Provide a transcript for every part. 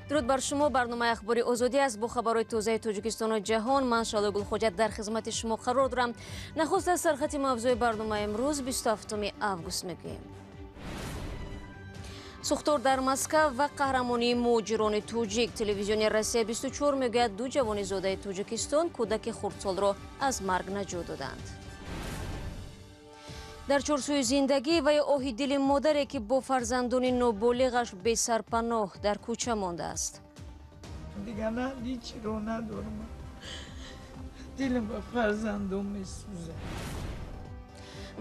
Дуруд бар шумо. Барномаи Ахбори Озодӣ аст бо хабарҳои тозаи Тоҷикистону ҷаҳон. Ман Шалои Гулхоҷа дар хизмати шумо қарор дорам. Нахуст аз сархати мавзӯи барномаи имрӯз 27 август мегӯем. Сӯхтор дар Москав ва қаҳрамонии муҳоҷирони тоҷик. Телевизиони Россия 24 мегӯяд, ду ҷавони зодаи Тоҷикистон кӯдаки хурдсолро аз марг наҷот доданд. Дар чорсӯи зиндагӣ ва ё оҳи дили модаре, ки бо фарзандони ноболиғаш бесарпаноҳ дар кӯча мондааст. Дигар на ҳечиро надорам, дилам ба фарзандом месӯзад.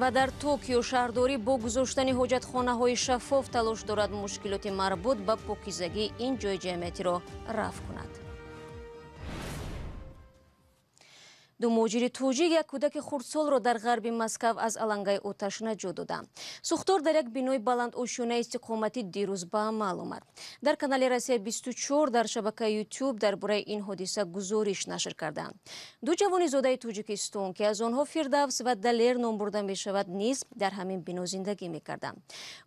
Ва дар Токио шаҳрдорӣ бо гузоштани ҳоҷатхонаҳои шаффоф талош дорад мушкилоти марбут ба покизагии ин ҷои ҷамъиятиро рафъ кунад. Ду муҳоҷири тоҷик як кӯдаки хурдсолро дар ғарби Москав аз алангаи оташ наҷот доданд. Сӯхтор дар як бинои баландошёнаи истиқоматӣ дирӯз ба амал омад. Дар канали Россия 24 дар шабакаи YouTube дар бораи ин ҳодиса гузориш нашр карданд. Ду ҷавони зодаи Тоҷикистон, ки аз онҳо Фирдавс ва Далер ном бурда мешавад, низ дар ҳамин бино зиндагӣ мекарданд.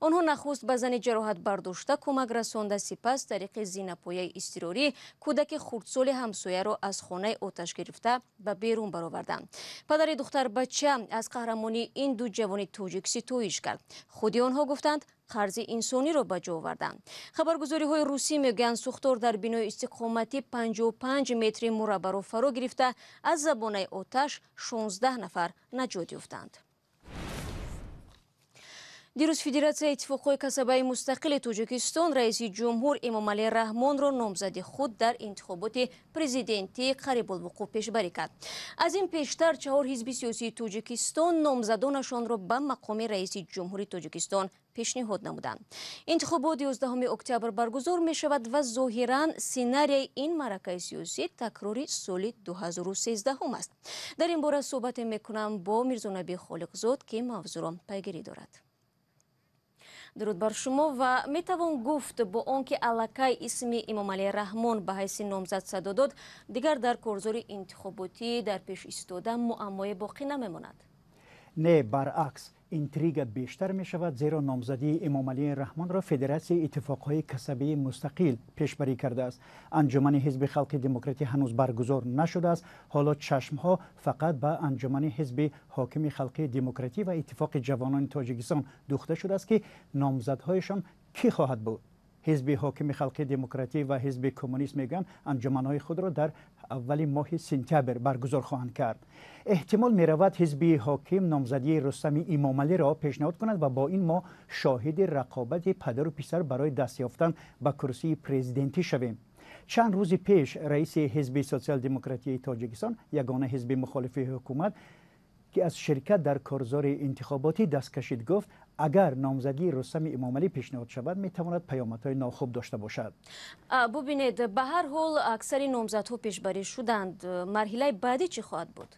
Онҳо нахуст ба зани ҷароҳат бардошта кӯмак расонда, сипас тариқи зинапояи изтирорӣ кӯдаки хурдсоли ҳамсояро аз хонаи оташ гирифта ба берун бароварданд. Падари духтарбача аз қаҳрамонии ин ду ҷавони тоҷик ситоиш кард. Худи онҳо гуфтанд, қарзи инсониро ба ҷо оварданд. Хабаргузориҳои русӣ мегӯянд, сӯхтор дар бинои истиқоматӣ 55 метри мураббаъро фаро гирифта, аз забонаи оташ 16 нафар наҷот ёфтанд. Дирӯз Федератсияи иттифоқҳои касабаи мустақили Тоҷикистон раиси ҷумҳур Эмомалӣ Раҳмонро номзади худ дар интихоботи президентии қарибулвуқӯъ пешбарӣ кард. Аз ин пештар чаҳор ҳизби сиёсии Тоҷикистон номзадонашонро ба мақоми раиси ҷумҳури Тоҷикистон пешниҳод намуданд. Интихобот 11 октябр баргузор мешавад ва зоҳиран сценарияи ин маъракаи сиёсӣ такрори соли 2013 аст. Дар ин бора суҳбате мекунам бо Мирзонаби Холиқзод, ки мавзӯъро пайгирӣ дорад. Дуруд бар шумо. Ва метавон гуфт, бо он ки аллакай исми Эмомалӣ Раҳмон ба ҳайси номзад садо дод, дигар дар корзори интихоботӣ дар пеш истода муаммое боқӣ намемонад? Не, баръакс, интрига бештар мешавад, зеро номзадии Эмомалии Раҳмонро Федератсияи иттифоқҳои касабии мустақил пешбарӣ кардааст. Анҷумани ҳизби халқи демократӣ ҳанӯз баргузор нашудааст. Ҳоло чашмҳо фақат ба анҷумани ҳизби ҳокими халқии демократӣ ва иттифоқи ҷавонони Тоҷикистон духта шудааст, ки номзадҳояшон кӣ хоҳад буд. Ҳизби ҳокими халқи демократӣ ва ҳизби коммунист мегӯянд, анҷуманҳои худро дар аввали моҳи сентябр баргузор хоҳанд кард. Эҳтимол меравад, ҳизби ҳоким номзадии Рустами Имомалиро пешниҳод кунад ва бо ин мо шоҳиди рақобати падару писар барои даст ёфтан ба курсии президентӣ шавем. Чанд рӯзи пеш раиси ҳизби социал-демократияи Тоҷикистон, ягона ҳизби мухолифи ҳукумат, ки аз ширкат дар корзори интихоботӣ даст кашид, гуфт, агар номзадии Рустами Эмомалӣ пешниҳод шавад, метавонад паёмадҳои нохуб дошта бошад. Бубинед, ба ҳар ҳол аксари номзадҳо пешбарӣ шуданд. Марҳилаи баъдӣ чӣ хоҳад буд?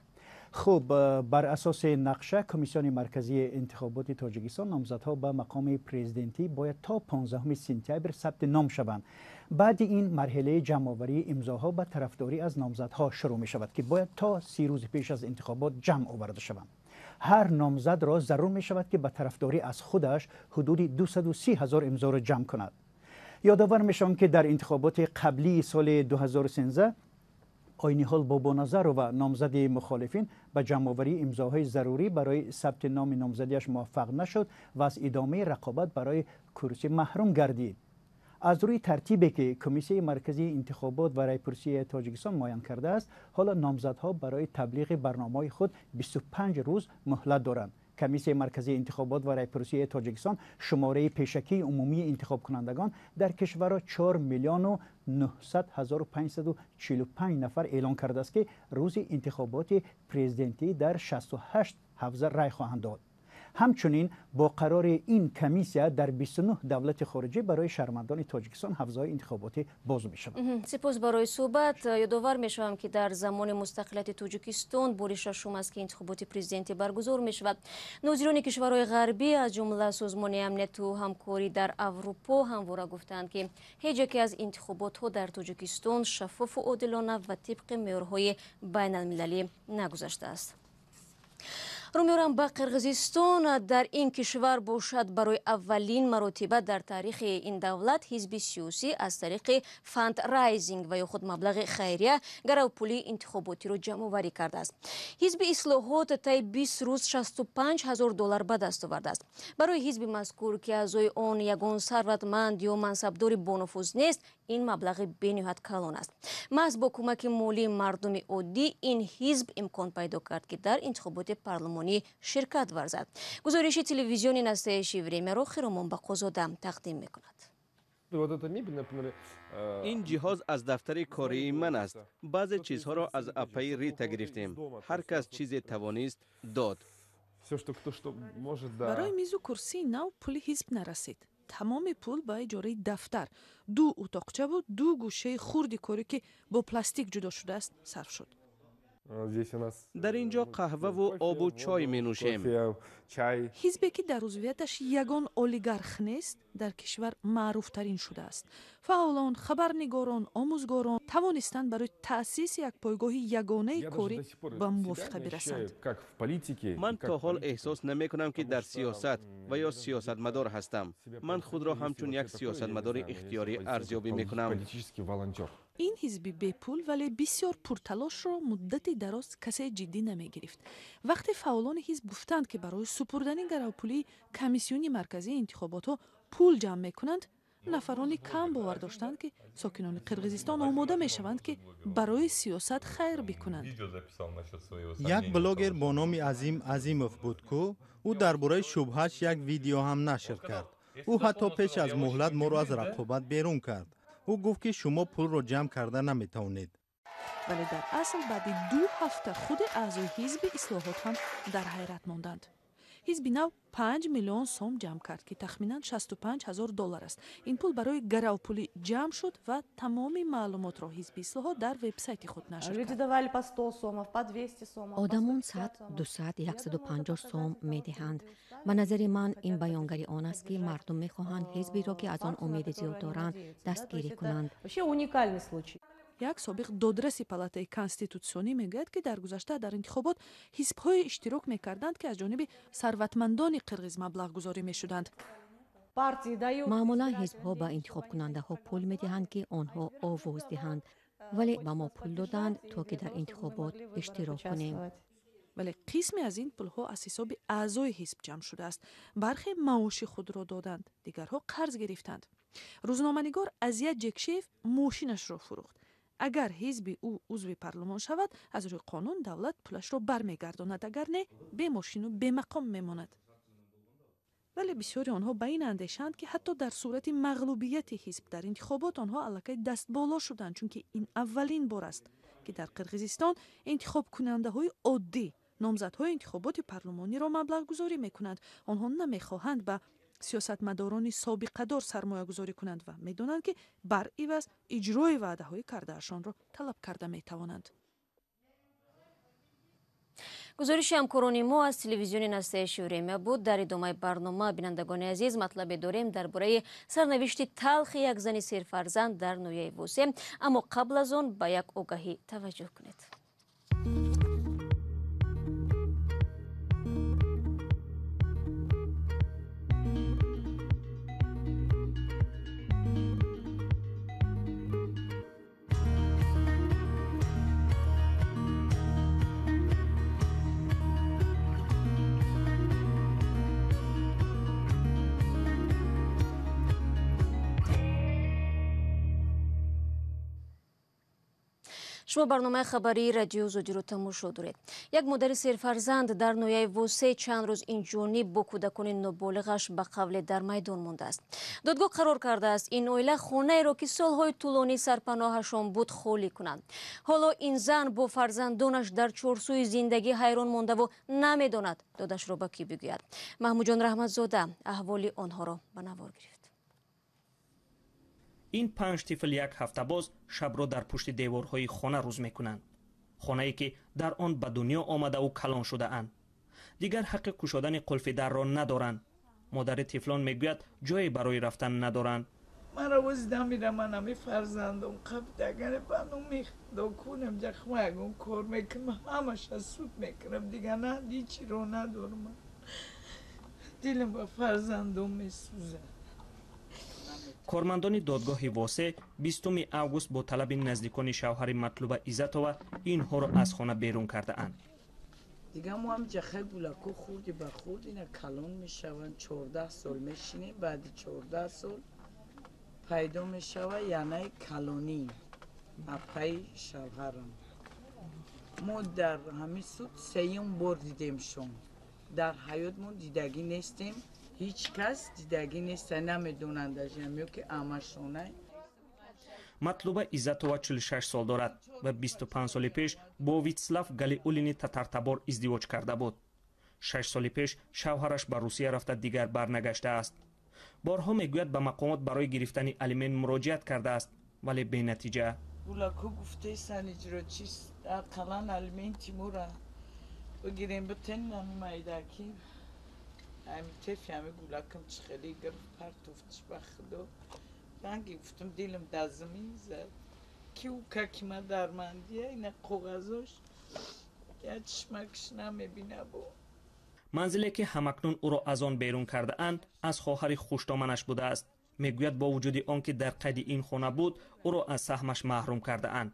Хуб, бар асоси нақша Комиссиони марказии интихоботи Тоҷикистон номзадҳо ба мақоми президентӣ бояд то 15 сентябр сабти ном шаванд. Баъди ин марҳилаи ҷамъоварии имзоҳо ба тарафдорӣ аз номзадҳо шурӯъ мешавад, ки бояд то 30 рӯзи пеш аз интихобот ҷамъ оварда шаванд. Ҳар номзадро зарур мешавад, ки ба тарафдорӣ аз худаш ҳудуди 230 ҳазор имзоро ҷамъ кунад. Ёдовар мешавам, ки дар интихоботи қаблии соли 2013 Ойниҳол Бобоназарова, номзади мухолифин, ба ҷамъоварии имзоҳои зарурӣ барои сабти номи номзадиаш муваффақ нашуд ва аз идомаи рақобат барои курсӣ маҳрум гардид. Аз рӯи тартибе, ки Комиссияи марказии интихобот ва райпурсии Тоҷикистон муайян кардааст, ҳоло номзадҳо барои таблиғи барномаҳои худ 25 рӯз муҳлат доранд. Комиссияи марказии интихобот ва райпурсии Тоҷикистон шумораи пешакии умумии интихобкунандагон дар кишварро 4 миллиону 900 ҳазору 545 нафар эълон кардааст, ки рӯзи интихоботи президентӣ дар 68 ҳавза рай хоҳанд дод. Ҳамчунин бо қарори ин комиссия дар 29 давлати хориҷӣ барои шаҳрвандони Тоҷикистон ҳавзаҳои интихоботӣ боз мешаванд. Сипос барои суҳбат. Ёдовар мешавам, ки дар замони мустақилияти Тоҷикистон бори шашум аст, ки интихоботи президентӣ баргузор мешавад. Нозирони кишварҳои ғарбӣ, аз ҷумла Созмони амнияту ҳамкорӣ дар Аврупо, ҳамвора гуфтанд, ки ҳеҷ яке аз интихоботҳо дар Тоҷикистон шаффофу одилона ва тибқи меъёрҳои байналмилалӣ нагузаштааст. Рӯ меорам ба Қирғизистон. Дар ин кишвар бошад, барои аввалин маротиба дар таърихи ин давлат ҳизби сиёсӣ аз тариқи фандрайзинг ва ё худ маблағи хайрия гаравпулии интихоботиро ҷамъоварӣ кардааст. Ҳизби Ислоҳот таи 20 рӯз 65 ҳазор доллар ба даст овардааст. Барои ҳизби мазкур, ки аъзои он ягон сарватманд ё мансабдори бонуфуз нест, ин маблағи бениҳоят калон аст. Маҳз бо кӯмаки молии мардуми оддӣ ин ҳизб имкон пайдо кард, ки дар интихоботи парлумонӣ ширкат варзад. Гузориши телевизиони «Настоящее время»-ро Хиромон Бақозода тақдим мекунад. Ин ҷиҳоз аз дафтари кории ман аст. Баъзе чизҳоро аз апаи Рита гирифтем. Ҳар кас чизе тавонист, дод. Барои мизу курсии нав пули ҳизб нарасид. Тамоми пул ба иҷораи дафтар, ду утоқчаву ду гӯшаи хурди корӣ, ки бо пластик ҷудо шудааст, сарф шуд. Дар ин ҷо қаҳваву обу чой менӯшем. Ҳизбе, ки дар узвияташ ягон олигарх нест, дар кишвар маъруфтарин шудааст. Фаъолон, хабарнигорон, омӯзгорон тавонистанд барои таъсиси як пойгоҳи ягонаи корӣ ба мувофиқа бирасанд. Ман то ҳол эҳсос намекунам, ки дар сиёсат ва ё сиёсатмадор ҳастам. Ман худро ҳамчун як сиёсатмадори ихтиёрӣ арзёбӣ мекунам. Ин ҳизби бепул, вале бисёр пурталошро муддати дароз касе ҷиддӣ намегирифт. Вақте фаъолони ҳизб гуфтанд, ки барои супурдани гаравпулии Комиссиони марказии интихоботҳо пул ҷамъ мекунанд, нафарони кам бовар доштанд, ки сокинони Қирғизистон омода мешаванд, ки барои сиёсат хайр бикунанд. Як блогер бо номи Азим Азимов буд, ку ӯ дар бораи шубҳааш як видео ҳам нашр кард. Ӯ ҳатто пеш аз муҳлат моро аз рақобат берун кард. Ӯ гуфт, ки шумо пулро ҷамъ карда наметавонед. Вале дар асл баъди 2 ҳафта худи аъзои ҳизби Ислоҳот ҳам дар ҳайрат монданд. Ҳизби нав 5 миллион сом ҷамъ кард, ки тахминан 65 ҳазор доллар аст. Ин пул барои гаравпулӣ ҷамъ шуд ва тамоми маълумотро ҳизби Ислоҳот дар вебсайти худ нашр кард. Одамон 100, 200, 150 сом медиҳанд. Ба назари ман, ин баёнгари он аст, ки мардум мехоҳанд ҳизберо, ки аз он умеди зиёд доранд, дастгирӣ кунанд. Як собиқ додраси палатаи конститутсионӣ мегӯяд, ки дар гузашта дар интихобот ҳизбҳое иштирок мекарданд, ки аз ҷониби сарватмандони қирғиз маблағгузорӣ мешуданд. Маъмулан ҳизбҳо ба интихобкунандаҳо пул медиҳанд, ки онҳо овоз диҳанд, вале ба мо пул доданд, то ки дар интихобот иштирок кунем. Вале қисме аз ин пулҳо аз ҳисоби аъзои ҳизб ҷамъ шудааст. Бархе маоши худро доданд, дигарҳо қарз гирифтанд. Рӯзноманигор Азия Ҷекшиев мошинашро фурӯхт. Агар ҳизби ӯ узви парлумон шавад, аз рӯи қонун давлат пулашро бармегардонад, агар не, бемошину бемақом мемонад. Вале бисёри онҳо ба ин андешаанд, ки ҳатто дар сурати мағлубияти ҳизб дар интихобот онҳо аллакай дастболо шуданд, чунки ин аввалин бор аст, ки дар Қирғизистон интихобкунандаҳои оддӣ номзадҳои интихоботи парлумониро маблағгузорӣ мекунанд. Онҳо намехоҳанд ба сиёсатмадорони собиқадор сармоягузорӣ кунанд ва медонанд, ки бар иваз иҷрои ваъдаҳои кардаашонро талаб карда метавонанд. Гузориши ҳамкорони мо аз телевизиони «Настоящее время» буд. Дар идомаи барнома, бинандагони азиз, матлабе дорем дар бораи сарнавишти талхи як зани серфарзанд дар ноҳияи Восе. Аммо қабл аз он ба як огаҳӣ таваҷҷӯҳ кунед. Шумо барномаи хабарии Радиои Озодиро тамошо доред. Як модари серфарзанд дар ноҳияи Восе чанд рӯз инҷониб бо кӯдакони ноболиғаш ба қавле дар майдон мондааст. Додгоҳ қарор кардааст, ин оила хонаеро, ки солҳои тӯлонӣ сарпаноҳашон буд, холӣ кунанд. Ҳоло ин зан бо фарзандонаш дар чорсӯи зиндагӣ ҳайрон мондаву намедонад, додашро ба кӣ бигӯяд. Маҳмудҷон Раҳматзода аҳволи онҳоро ба навор гирифт. Ин панҷ тифл як ҳафта боз шабро дар пушти деворҳои хона рӯз мекунанд, хонае ки дар он ба дунё омадаву калон шудаанд. Дигар ҳаққи кушодани қулфи дарро надоранд. Модари тифлон мегӯяд, ҷое барои рафтан надоранд. Маро воз дамира ман ами фарзандом қабдагане ба номи Худо кунем ҷахма ягон кор мекунам, ҳамаша суд мекунам, дига на ҳичиро надорам. Дилам ба фарзандом месӯзад. Кормандони додгоҳи Восе 20 август бо талаби наздикони шавҳари Матлуба Иззатова инҳоро аз хона берун кардаанд. Дига мо ҳам ҷахай гулако хурди ба хурд ина калон мешаванд, 14 сол мешинем, баъди 14 сол пайдо мешава янаи калонӣ апаи шавҳарам. Мо дар ҳамин суд сеюм бор дидемшон. Дар ҳаёт мо дидагӣ нестем, ҳеҷ кас дидагӣ нест, намедонанд ажамё ки амашона. Матлуба Иззатова 46 сол дорад ва 25 соли пеш бо Витслав Галиуллини татартабор издивоҷ карда буд. 6 соли пеш шавҳараш ба Русия рафта дигар барнагаштааст. Борҳо мегӯяд ба мақомот барои гирифтани алимент муроҷиат кардааст, вале бенатиҷа. Гулако гуфтесан иҷрочи ақаллан алименти моро бигирем битен ами майдаки ами тефи ами гулакам чӣ хеле гирифт партофтиш ба Худо. Ранги гуфтам дилам дар замин зад. Ки ӯ каки ма дармандия ина коғазош я чишмакш намебина бо. Манзиле ки ҳамакнун ӯро аз он берун кардаанд аз хоҳари хуштоманаш будааст. Мегӯяд бо вуҷуди он ки дар қайди ин хона буд, ӯро аз саҳмаш маҳрум кардаанд.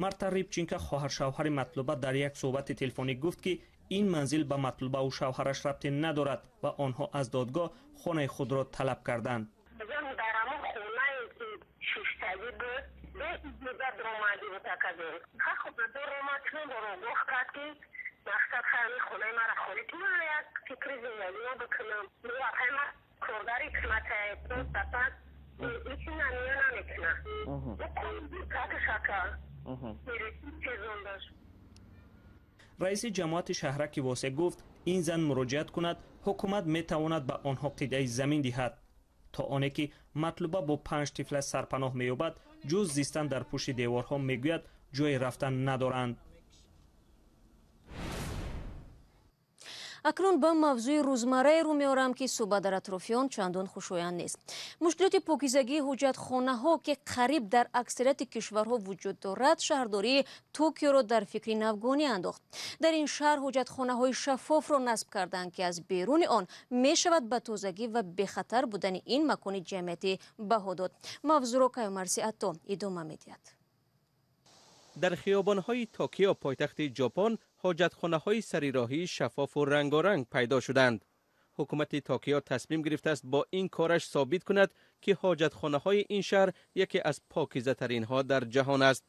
Марта Рибченко хоҳаршавҳари Матлуба дар як суҳбати телефонӣ гуфт ки ин манзил ба Матлубаву шавҳараш рабте надорад ва онҳо аз додгоҳ хонаи худро талаб карданд. Раиси ҷамоати шаҳраки Восе гуфт ин зан муроҷиат кунад, ҳукумат метавонад ба онҳо қитъаи замин диҳад. То оне ки Матлуба бо 5 тифла сарпаноҳ меёбад, ҷуз зистан дар пушти деворҳо мегӯяд ҷои рафтан надоранд. Акнун ба мавзӯи рӯзмаррае рӯ меорам ки суҳбат дар атрофи он чандон хушоянд нест. Мушкилоти покизагии ҳуҷҷатхонаҳо ки қариб дар аксарияти кишварҳо вуҷуд дорад, шаҳрдории Токиоро дар фикри навгонӣ андохт. Дар ин шаҳр ҳуҷҷатхонаҳои шаффофро насб карданд ки аз беруни он мешавад ба тозагӣ ва бехатар будани ин макони ҷамъиятӣ баҳо дод. Мавзӯъро Каюмарси Атто идома медиҳад. Дар хиёбонҳои Токио, пойтахти Ҷопон, ҳоҷатхонаҳои сарироҳии шаффофу рангоранг пайдо шуданд. Ҳукумати Токио тасмим гирифтааст бо ин кораш собит кунад ки ҳоҷатхонаҳои ин шаҳр яке аз покизатаринҳо дар ҷаҳон аст.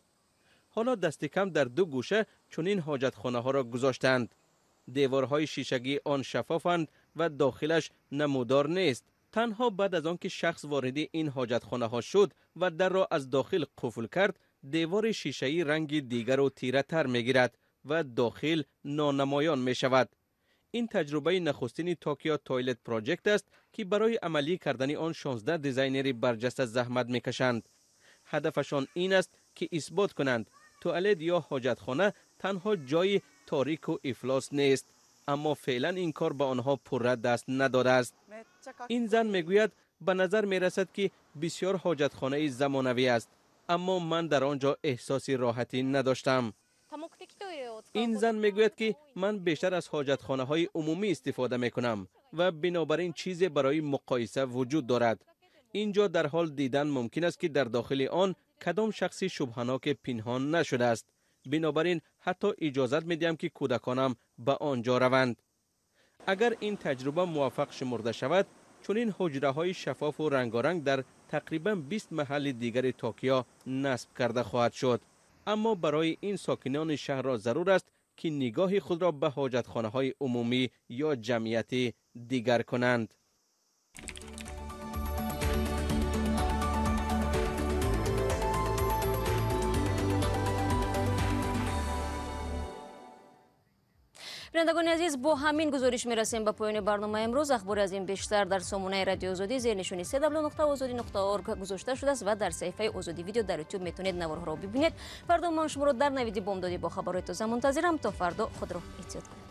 Ҳоло дасти кам дар ду гӯша чунин ҳоҷатхонаҳоро гузоштаанд. Деворҳои шишагии он шаффофанд ва дохилаш намудор нест. Танҳо баъд аз он ки шахс вориди ин ҳоҷатхонаҳо шуд ва дарро аз дохил қуфл кард, девори шишаӣ ранги дигару тиратар мегирад ва дохил нонамоён мешавад. Ин таҷрибаи нахустини Tokyo Toilet Project аст ки барои амалӣ кардани он 16 дизайнери барҷаста заҳмат мекашанд. Ҳадафашон ин аст ки исбот кунанд туалет ё ҳоҷатхона танҳо ҷои торику ифлос нест, аммо феълан ин кор ба онҳо пурра даст надодааст. Ин зан мегӯяд ба назар мерасад ки бисёр ҳоҷатхонаи замонавӣ аст, аммо ман дар он ҷо эҳсоси роҳатӣ надоштам. Ин зан мегӯяд ки ман бештар аз ҳоҷатхонаҳои умумӣ истифода мекунам ва бинобар ин чизе барои муқоиса вуҷуд дорад. Ин ҷо дар ҳол дидан мумкин аст ки дар дохили он кадом шахси шубҳаноке пинҳон нашудааст. Бинобар ин ҳатто иҷозат медиҳам ки кӯдаконам ба он ҷо раванд. Агар ин таҷриба муваффақ шумурда шавад, чунин ҳуҷраҳои шаффофу рангоранг дар тақрибан 20 маҳалли дигари Токио насб карда хоҳад шуд. Аммо барои ин сокинони шаҳрро зарур аст ки нигоҳи худро ба ҳоҷатхонаҳои умумӣ ё ҷамъиятӣ дигар кунанд. Бинандагони азиз, бо ҳамин гузориш мерасем ба поёни барномаи имрӯз. Ахбори аз ин бештар дар сомонаи Радиои Озодӣ зери нишони www.ozodi.org гузошта шудааст ва дар саҳифаи Озодӣ видео дар YouTube метавонед наворҳоро бибинед. Фардо ман шуморо дар навиди бомдодӣ бо хабарҳои тоза мунтазирам. То фардо худро эҳтиёт кунед.